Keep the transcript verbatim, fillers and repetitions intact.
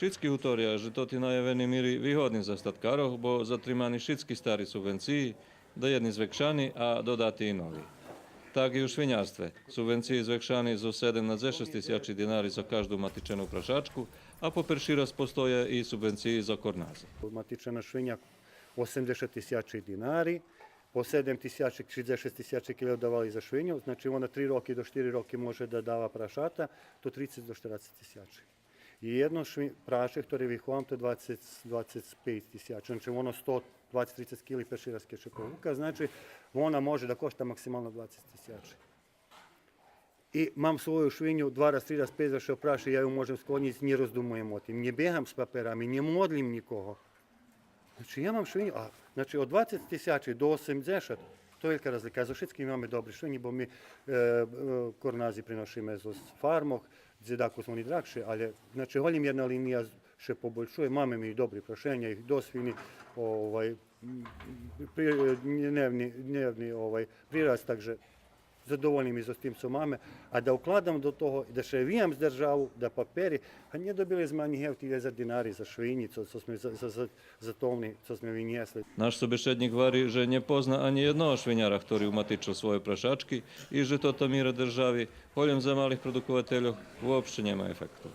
Шицки гуторя же тоти наявени мири вигодни за статкарох, бо затримани шицки стари субвенциї, даєдни звекшани, а додати и нови. Так и у швинярстве. Субвенциї звекшани зоз седем на дзешец тисячи динари за кажду матичену прашачку, а по перши раз постоя и субвенциї за корнази. Матичена швиня осемдзешат тисячи динари, по седем тисячи чи дзешец тисячи кед давали за швиню, значи вона три роки до штири роки може да дава прашата, то трицец до штерацец тисячи. И єдно шви-, праше, хторе виховам, то двацец, двацец пейц тисячи. Значи, воно сто двацец, трицец кили перши раз кед ше повука, значи, вона може да кошта максимално двацец тисячи. И мам свою швиню, два раз, три раз, пейц раз ше опраши, я ю можем склониц, нє роздумуєм о тим. Нє бегам з паперами, нє модлим нїкого. Значи, я мам швиню, а, значи, од двацец тисячи до осемдзешат, то велька разлика. Зоз шицких маме добри швинї, бо ми, е, е, корнази приношиме зоз фармох, дзедаку зоз вони драгши, але, значи, голєм єдна линия ше побольшує, маме ми добри прашеня, их досц фини, овай, м, при-, е, днєвни, днєвни, овай, прираст, так же задовольни ми зоз тим цо маме, а да укладам до того, да ше виям з державу, да папери, а нє добили зме анї гевти дзешец динари за швинї, цо, цо зме за, за, за, за товни, цо зме винєсли. Наш собешеднїк гвари же нє позна анї єдного швиняра хтори уматичел свойо прашачки и же тота мира держави, голєм за малих продуковательох, вообще нєма ефекту.